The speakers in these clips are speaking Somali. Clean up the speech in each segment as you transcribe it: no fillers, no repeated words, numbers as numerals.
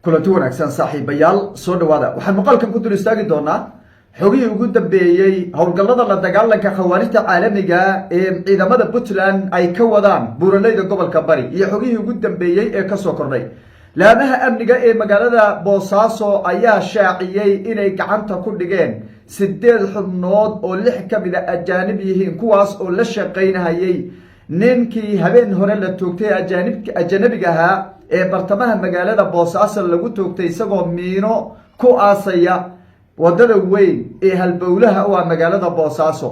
Kulanti wanaagsan, saaxiibayaal, soo dhawaada. Waxaan muuqaalkan ku dul istaagi doonaa xogihii ugu dambeeyey howlgallada la dagaalanka khawaarijta caalamiga ee ciidamada Puntland ay ka wadaan buuraleyda gobolka Bari iyo xogihii ugu dambeeyey ee kasoo kordhay. Laamaha amniga ee magaalada Boosaaso ayaa shaaciyey inay gacanta ku dhigeen sideed xubnood oo lix ka mid a ajaanib yihiin, kuwaas oo la shaqaynahayay ninkii habeen hore la toogtay ajaanib ajanabiga ahaa ee bartamaha magaalada Boosaaso lagu toogtay, isagoo miino ku aasaya wadada weyn ee halbowlaha u ah magaalada Boosaaso.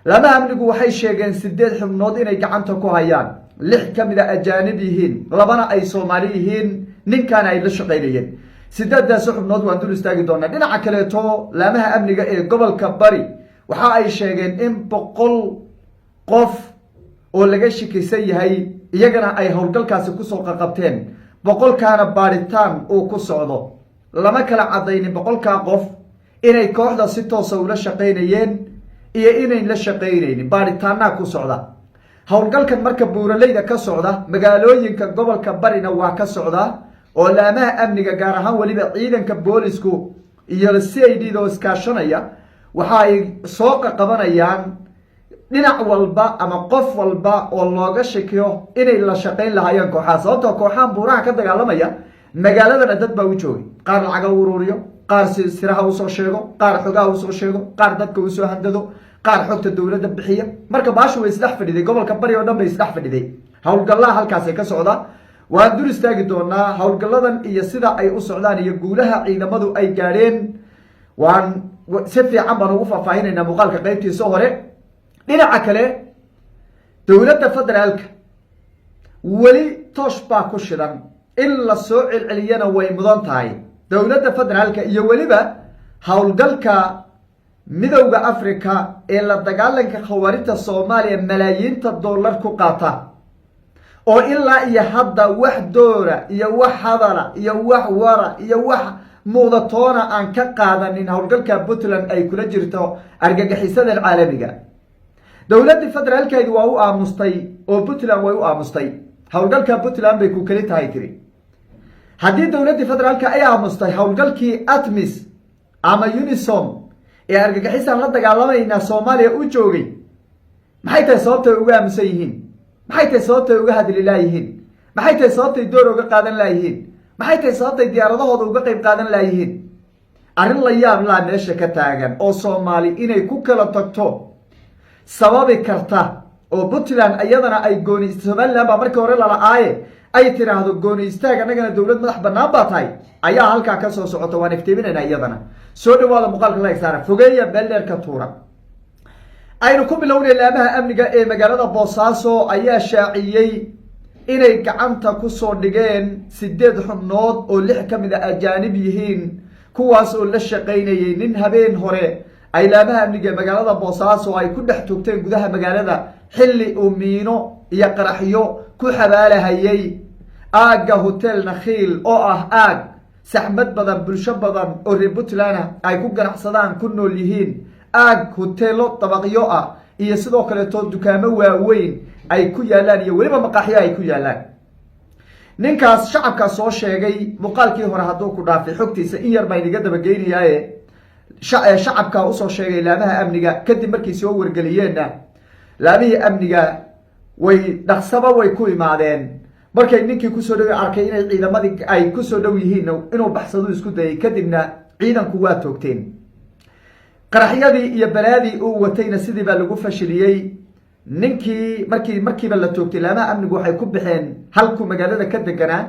Laamaha amnigu waxay sheegeen sideed xubnood inay gacanta ku hayaan, lix ka mid a ajaanib yihiin, labana ay Soomaali yihiin, ninkaana ay la shaqaynayeen. Sideedaasi xubnood waan dul istaagi doonaa. Dhinaca kaleeto, laamaha amniga ee gobolka Bari waxa ay sheegeen in 100 qof oo laga shakisan yahay iyagana ay howlgalkaasi kusoo qaqabteen, 100-kaana baadhitaan uu ku socdo. Lama kala cadaynin 100-kaa qof inay kooxda si toosa ula shaqaynayeen iyo inayn la shaqaynaynin. Baadhitaanaa ku socda howlgalkan. Marka buuraleyda ka socda, magaalooyinka gobolka Barina waa ka socda, oo laamaha amniga, gaar ahaan weliba ciidanka boolisku iyo CID da oo iskaashanaya, waxa ay soo qaqabanayaan dhinac walba ama qof walba oo looga shakiyo inay la shaqayn lahaayeen kooxaha, sababtoo kooxahan buuraha ka dagaalamaya magaaladana dad baa u joogay: qaar lacaga u ururiyo, qaar siraha usoo sheego, qaar xogaha usoo sheego, qaar dadka usoo handado, qaar xogta dowladda bixiya. Marka baashu way isdhex fadhiday, gobolka Bari oo dhan bay isdhex fadhiday. Howlgallaha halkaasi ka socda waan dul istaagi doonaa, howlgalladan iyo sida ay u socdaan iyo guulaha ciidamadu ay gaadheen waan si fiican baan ugu faahfaahinaynaa muuqaalka qaybtiisa hore. Dhinaca kale, dowladda federaalka weli toosh baa ku shidan, in la soo celceliyana way mudan tahay. Dowladda federaalka iyo weliba howlgalka Midowda Africa ee la dagaalanka khawaarijta Soomaaliya malaayiinta dollar ku qaata, oo ilaa iyo hadda wax doora iyo wax hadala iyo wax wara iyo wax muuqdatoona aan ka qaadanin howlgalka Puntland ay kula jirto argagixisadan caalamiga. Dowladdii federaalkeedu waa u aamustay oo Puntland way u aamustay. Howlgalka Puntland bay ku keli tahay tiri. Haddii dowladdii federaalka ay aamustay howlgalkii ATMIS ama UNOSOM ee argagixisaan la dagaalamayna Soomaaliya u joogay, maxay tahay sababtay uga aamusan yihiin? Maxay tahay sababtay uga hadli laayihiin? Maxay tahay sababtay door uga qaadan laayihiin? Maxay tahay sababtay diyaaradahooda uga qayb qaadan laayihiin? Arrin la yaab laa meesha ka taagan oo Soomaali inay ku kala tagto sababi karta, oo Puntland iyadana ay gooni, Somaliland baa markii hore lala-aaye, ay tiraahdo gooni istaag, annagana dowlad madax banaan baa tahay, ayaa halkaa ka soo socota. Waan iftiiminayna iyadana. Soo dhawaada, muuqaalka like saara, fogeeya, meel dheer ka tuura. Aynu ku bilownay. Laamaha amniga ee magaalada Boosaaso ayaa shaaciyey inay gacanta kusoo dhigeen sideed xubnood oo lix ka mid a ajaanib yihiin, kuwaas oo la shaqaynayay nin habeen hore ay laamaha amniga ee magaalada Boosaaso ay ku dhex tugteen gudaha magaalada, xilli uu miino iyo qaraxyo ku xabaalahayay aagga Hotel Nakhiil, oo ah aag saxmad badan, bulsho badan oo reer Puntland ay ku ganacsadaan, ku nool yihiin, aag hoteelo dabaqyo ah iyo sidoo kaleeto dukaamo waaweyn ay ku yaalaan iyo weliba maqaaxyo ay ku yaalaan. Ninkaas shacabkaa soo sheegay. Muuqaalkii hore hadduu ku dhaafay, xogtiisa in yar baa inaga dabageynayaaye, shacabkaa usoo sheegay laamaha amniga. Kadib markay soo wargeliyeenna, laamihii amniga way dhaqsaba way ku imaadeen. Markay ninkii kusoo dhow arkay inay ciidamadii ay kusoo dhow yihiin, inuu baxsadu isku dayay, kadibna ciidanku waa toogteen. Qaraxyadii iyo balaadii uu watayna sidii baa lagu fashiliyey. Ninkii markiiba la toogtay, laamaha amnigu waxay ku baxeen halkuu magaalada ka deganaa.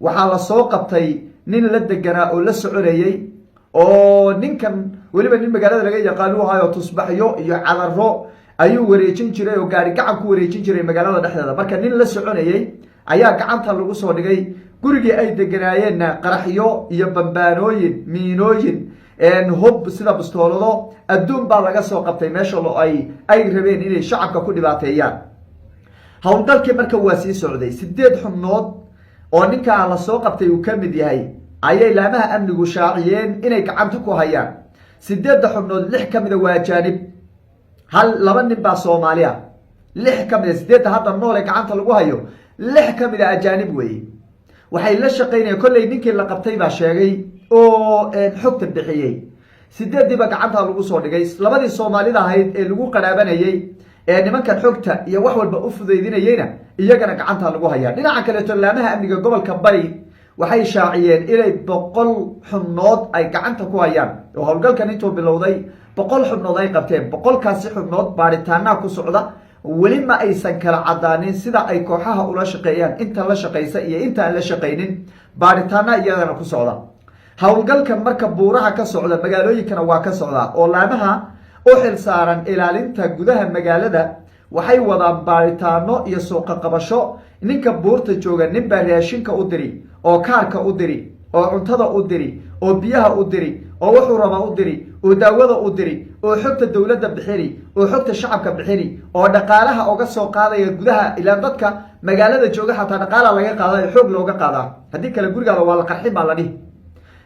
Waxaa la soo qabtay nin la deganaa oo la soconayey, oo ninkan weliba nin magaalada laga yaqaanu ahaayo, tusbaxyo iyo cadaro ayuu wareejin jiray oo gaari gacan ku wareejin jiray magaalada dhexdeeda. Marka nin la soconayey ayaa gacanta lagu soo dhigay. Gurigii ay deganaayeenna qaraxyo iyo bambaanooyin, miinooyin, hub sida bustoolado adduun baa laga soo qabtay meesha lo ay rabeen inay shacabka ku dhibaateeyaan. Howlgalkii marka waa sii socday. Sideed xubnood oo ninkaa la soo qabtay uu ka mid yahay ayay laamaha amnigu shaaciyeen inay gacanta ku hayaan. Sideedda xubnood lix ka mida waa ajaanib, hal laba nin baa Soomaaliya. Lix ka mida sideedda hadda nool ee gacanta lagu hayo, lix ka mida ajaanib weeye. Waxay la shaqaynayeen kolley, ninkii la qabtay baa sheegay oo xogta bixiyey. Sideediiba gacanta lagu soo dhigay. Labadii Soomaalida ahayd ee lagu qaraabanayey ee nimankan xogta iyo wax walba u fudaydinayeyna, iyagana gacanta lagu hayaa. Dhinaca kaleeto, laamaha amniga gobolka Bari waxay shaaciyeen inay 100 xubnood ay gacanta ku hayaan, oo howlgalkan intuu bilowday 100 xubnood ay qabteen. 100-kaasi xubnood baadhitaanaa ku socda. Weli ma aysan kala cadaanin sida ay kooxaha ula shaqeeyaan, inta la shaqaysa iyo inta aan la shaqaynin. Baadhitaana iyadana ku socda. Howlgalkan marka buuraha ka socda, magaalooyinkana waa ka socdaa, oo laamaha u xil saaran ilaalinta gudaha magaalada waxay wadaan baaritaano iyo suuqa qabasho. Ninka buurta jooga ninbaa raashinka u diri, oo kaarka u diri, oo cuntada u diri, oo biyaha u diri, oo wuxuu rabaa u diri, oo daawada u diri, oo xogta dowladda bixini, oo xogta shacabka bixini, oo dhaqaalaha oga soo qaadaya gudaha. Ilaan dadka magaalada jooga xataa dhaqaala laga qaadayo, xoog looga qaadaa. Haddii kale gurigaada waa la qarxin baa la dhihi.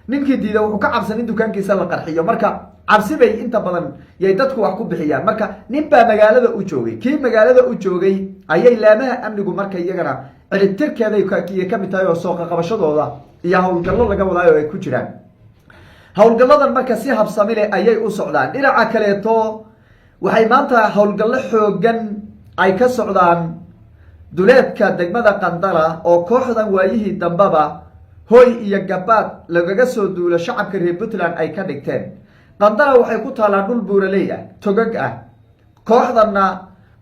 Ninkii diida wuxuu ka cabsan in dukaankiisa la qarxiyo. Marka cabsi bay inta badan yay dadku wax ku bixiyaan. Marka nin baa magaalada u joogay. Kii magaalada u joogay ayay laamaha amnigu marka iyagana ciribtirkeeday ka mid tahay, oo sooqa qabashadooda iyo howlgallo laga wadaayo ay ku jiraan. Howlgalladan marka si habsami leh ayay u socdaan. Dhinaca kaleeto, waxay maanta howlgallo xoogan ay ka socdaan duleedka degmada Qandala, oo kooxdan waayihii dambeba hoy iyo gabaad lagaga soo duulo shacabka reer Puntland ay ka dhigteen. Qandala waxay ku taallaa dhul buuraley ah, togag ah. Kooxdanna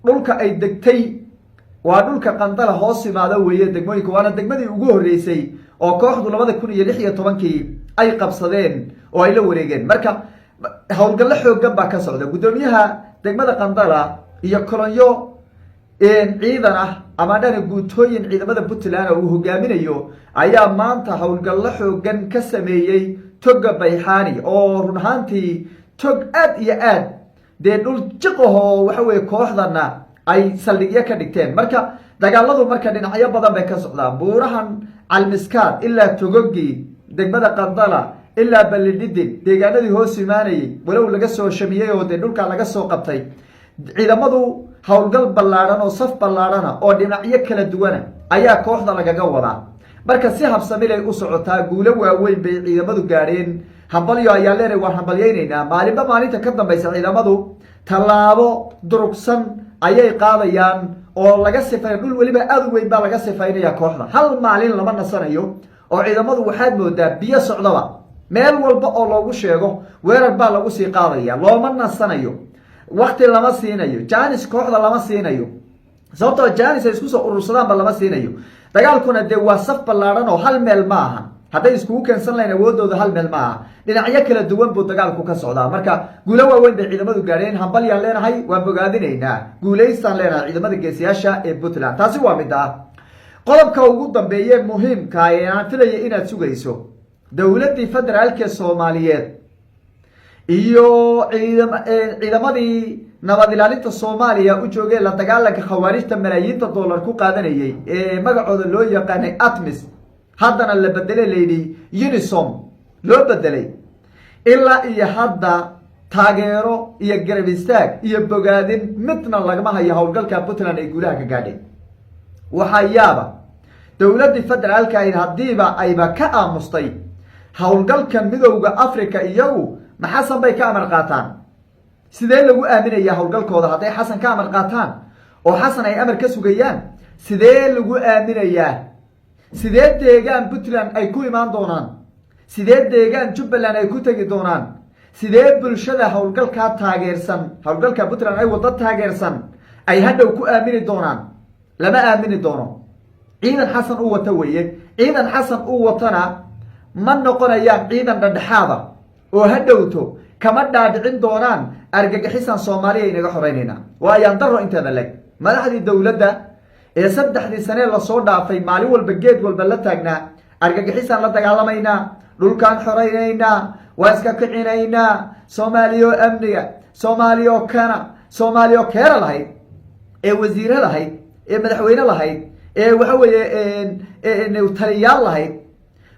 dhulka ay degtay waa dhulka Qandala hoos imaado weeye degmooyinka, waana degmadii ugu horreysay oo kooxdu 2016-kii ay qabsadeen oo ay la wareegeen. Marka howlgallo xoogan baa ka socda. Guddoomiyaha degmada Qandala iyo kolonyo ciidan ah, ama dhana guutooyin ciidamada Puntland oo uu hogaaminayo, ayaa maanta howlgallo xoogan ka sameeyey toga Bayxaani, oo run ahaantii tog aad iyo aad dee dhul jiqahoo waxa weye kooxdana ay saldhigyo ka dhigteen. Marka dagaaladu marka dhinacyo badan bay ka socdaan: buurahan Calmiskaad ilaa togogii degmada Qandala ilaa Balidhidin, deegaanadii hoos imaanayay, walow laga soo shamiyey oo dee dhulkaa laga soo qabtay. Ciidamadu howlgal ballaadhan oo saf ballaadhana oo dhinacyo kala duwana ayaa kooxda lagaga wadaa. Marka si habsamilay u socotaa, guulo waaweyn bay ciidamadu gaadheen. Hambalyo ayaa leenahay, waan hambalyaynaynaa. Maalinba maalinta ka dambaysa ciidamadu tallaabo durugsan ayay qaadayaan oo laga sifaynaya dhul weliba aada u weyn baa laga sifaynaya kooxda. Hal maalin lama nasanayo, oo ciidamadu waxaad moodaa biyo socdaba. Meel walba oo loogu sheego weerar baa lagu sii qaadaya. Looma nasanayo, wakti lama siinayo, janis kooxda lama siinayo, sababtoo janis ay isku soo urursadaanba lama siinayo. Dagaalkuna dee waa saf ballaadhan oo hal meel ma aha. Hadday iskugu keensan lahayn awoodooda, hal meel ma aha, dhinacyo kala duwan buu dagaalku ka socdaa. Marka guulo waaweyn bay ciidamadu gaadheen. Hambalyaan leenahay, waan bogaadinaynaa, guulaystaan leenahay ciidamada geesiyaasha ee Puntland. Taasi waa mid ah. Qodobka ugu dambeeye muhiimka ee aan filaya inaad sugayso: dowladdii federaalka Soomaaliyeed iyo ciidamadii nabad ilaalinta Soomaaliya u joogay la dagaalanka khawaarijta malaayiinta dollar ku qaadanayay ee magacooda loo yaqaanay ATMIS, haddana la bedelay, layidhi UNISOM loo bedelay, ilaa iyo hadda taageero iyo garab istaag iyo bogaadin midna lagama hayo howlgalka Puntland ay guulaha ka gaadhay. Waxaa yaaba dowladdii federaalka ahayd haddiiba ayba ka aamustay howlgalka Midowda Africa. Iyagu ma Xasan bay ka amar qaataan? Sidee lagu aaminayaa howlgalkooda hadday Xasan ka amar qaataan oo Xasan ay amar ka sugayaan? Sidee lagu aaminayaa? Sidee deegaan Puntland ay ku imaan doonaan? Sidee deegaan Jubbaland ay ku tegi doonaan? Sidee bulshada howlgalkaa taageersan, howlgalka Puntland ay waddo taageersan, ay hadhow ku aamini doonaan? Lama aamini doono. Ciidan Xasan u wata weeye. Ciidan Xasan u watana ma noqonayaan ciidan dhadhexaada oo hadhowto kama dhaadhicin doonaan argagixisan Soomaaliya inaga xoreynayna. Waa ayaan daro inteeda leg. Madaxdii dowladda ee 3-dii sanee lasoo dhaafay maalin walba geed walba la taagnaa argagixisaan la dagaalamaynaa, dhulkaan xoreynaynaa, waa iska kicinaynaa, Soomaaliya oo amniga, Soomaaliya oo kana, Soomaaliya oo keera lahayd, ee wasiire lahayd, ee madaxweyne lahayd, ee waxa weeye taliyaal lahayd,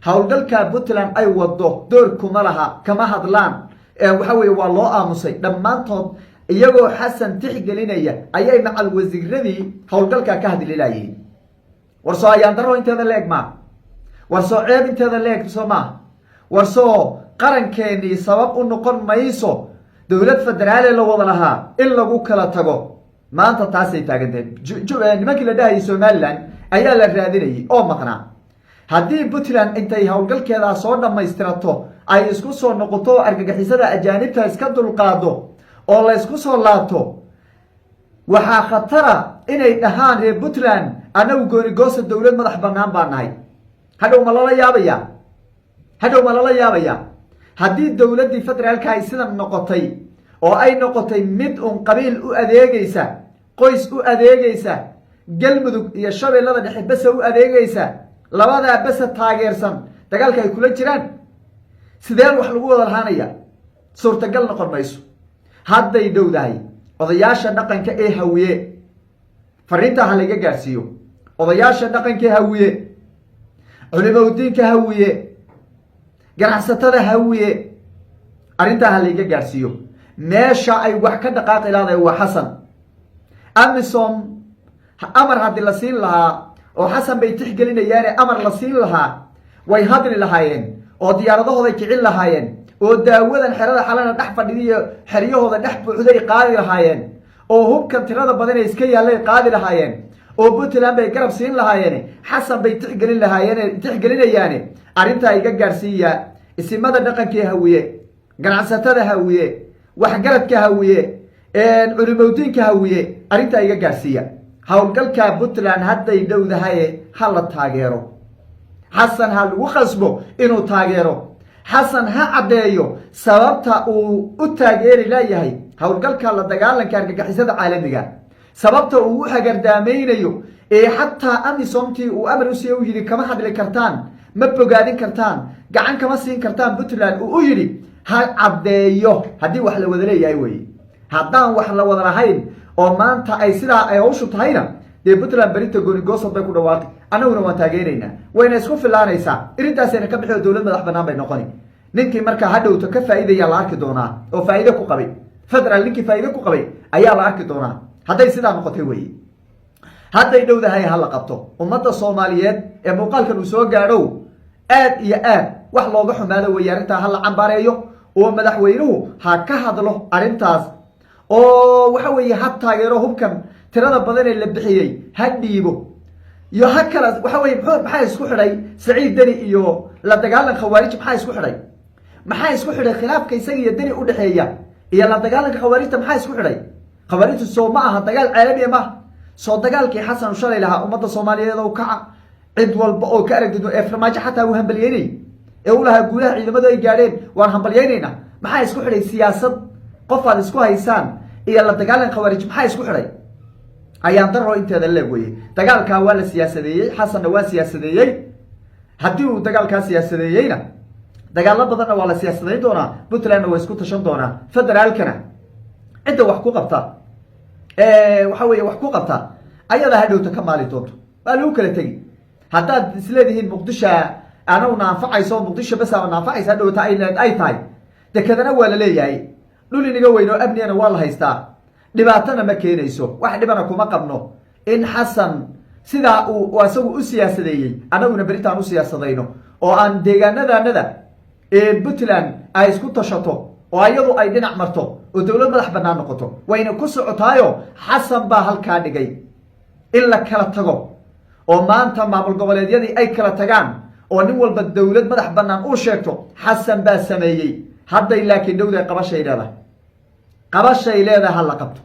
howlgalka Puntland ay wado doorkuma laha, kama hadlaan. Waxa weye waa loo aamusay dhammaantood. Iyagoo Xasan tixgelinaya ayay macal wasiiradii howlgalkaa ka hadlilayeen. War soo ayaan daro inteeda la eg maa? War soo ceeb inteeda leeg soo maaha? War soo qarankeenii sabab u noqon mayso dowlad federaale la wada lahaa in lagu kala tago? Maanta taasay taagantahay. Nimankii la dhahayay Somaliland ayaa la raadinayay oo maqnaa. Haddii Puntland intay howlgalkeedaa soo dhammaystirato ay isku soo noqoto oo argagixisada ajaanibta iska dulqaado oo la ysku soo laabto, waxaa khatara inay dhahaan reer Puntland: "Annagu goonigoosa dowlad madax banaan baa nahay." Hadhow ma lala yaabaya? Hadhow ma lala yaabaya haddii dowladdii federaalka ay sidan noqotay oo ay noqotay mid un qabiil u adeegaysa, qoys u adeegaysa, Galmudug iyo Shabeellada Dhexe bese u adeegaysa, labadaa bese taageersan dagaalka ay kula jiraan? Sideen wax lagu wada lahaanaya? Suurtagal noqon mayso. Hadday dhowdahay. Odayaasha dhaqanka ee Hawiye, fariintaa ha laga gaadhsiiyo. Odayaasha dhaqanka ee Hawiye, culimaudiinka Hawiye, ganacsatada Hawiye, arrintaa ha layga gaadhsiiyo. Meesha ay wax ka dhaqaaqi lahday waa Xasan. AMISOM amar haddii la siin lahaa oo Xasan bay tixgelinayaane amar la siin lahaa, way hadli lahaayeen oo diyaaradahooday kicin lahaayeen oo daawadan xerada Xalana dhex fadhidiyo xeryahooda dhex buuxday qaadi lahaayeen oo hubkan tirada badan ee iska yaallay qaadi lahaayeen oo Puntland bay garab siin lahaayeen. Xasan bay tixgelin lahaayeen, tixgelinayaane. Arrintaa iga gaadhsiiya isimada dhaqankii Hawiye, ganacsatada Hawiye, waxgaradka Hawiye, culimowdiinka Hawiye. Arrintaa iga gaadhsiiya. Howlgalka Puntland hadday dhowdahaye ha la taageero. Xasan ha lagu khasbo inuu taageero. Xasan ha caddeeyo sababta uu u taageeri leeyahay howlgalka la dagaalanka argagixisada caalamiga, sababta uu u hagardaamaynayo ee xataa AMISOMtii uu amar usiiye u yidhi: "Kama hadli kartaan, ma bogaadin kartaan, gacan kama siin kartaan Puntland," uu u yidhi ha caddeeyo. Haddii wax la wada leeyahay weye. Haddaan wax la wada lahayn oo maanta ay sidaa ay hawshu tahayna, dee Puntland berinta goonigoosad bay ku dhawaaqi, annaguna waan taageeraynaa, wayna isku filaanaysaa, irintaasayna ka bixi oo dowlad madax banaan bay noqoni. Ninkii markaa hadhowto ka faa'iidaya la arki doonaa oo faa'iide ku qabay federaal, ninkii faa'iide ku qabay ayaa la arki doonaa hadday sidaa noqotay weye. Hadday dhowdahay, ha la qabto. Ummadda Soomaaliyeed ee muuqaalkan uu soo gaadhow, aad iyo aad wax looga xumaado weeye. Arrintaa ha la cambaareeyo oo madaxweynuhu ha ka hadlo arrintaas oo waxa weeye ha taageero. Hubkan tirada badan ee la bixiyey ha dhiibo iyo ha kala. Waxa weye, maxaa isku xidhay Saciid Deni iyo la dagaalan Khawaarij? Maxaa isku xidhay? Maxaa isku xidhay khilaafka isaga iyo Deni udhexeeya iyo la dagaalanka khawaarijta? Maxaa isku xidhay? Khawaarijtu soo ma aha dagaal caalamiya? Maaha soo dagaalkii Xasan shalay lahaa ummadda Soomaaliyeed oo kaca, cid walba oo ka aragtid ee Farmaajo xataa uu hambalyeynay ee u lahaa guulaha ciidamadu ay gaadheen waan hambalyeynaynaa? Maxaa isku xidhay siyaasad qofaad isku haysaan iyo la dagaalan khawaarij? Maxaa isku xidhay? Ayaan daro inteeda leeg weye. Dagaalkaa waa la siyaasadeeyey, Xasanna waa siyaasadeeyey. Haddii uu dagaalkaa siyaasadeeyeyna, dagaalo badanna waa la siyaasadayn doonaa. Puntlandna waa isku tashan doonaa. Federaalkana cidda wax ku qabta, waxa weeye wax ku qabta, ayadaa hadhowta ka maali doonto. Waa lagu kala tegi. Haddaad isleedihiin Muqdisho anaguna anfacayso, Muqdisho bas na anfacaysa, hadhowta ay tahay. Dekedana waa la leeyahay, dhul inaga weyn oo amnigana waa la haystaa, dhibaatana ma keenayso, wax dhibana kuma qabno. In Xasan sidaa uu isagu u siyaasadeeyey annaguna beritaan u siyaasadayno oo aan deegaanadanada ee Puntland ay isku tashato oo iyadu ay dhinac marto oo dowlad madax bannaan noqoto, wayna ku socotaayo. Xasan baa halkaa dhigay in la kala tago oo maanta maamul goboleedyadii ay kala tagaan oo nin walba dowlad madax bannaan uu sheegto. Xasan baa sameeyey. Hadday laakiin dhowday, qabashay leedahay, qabashay leedahay, ha la qabto.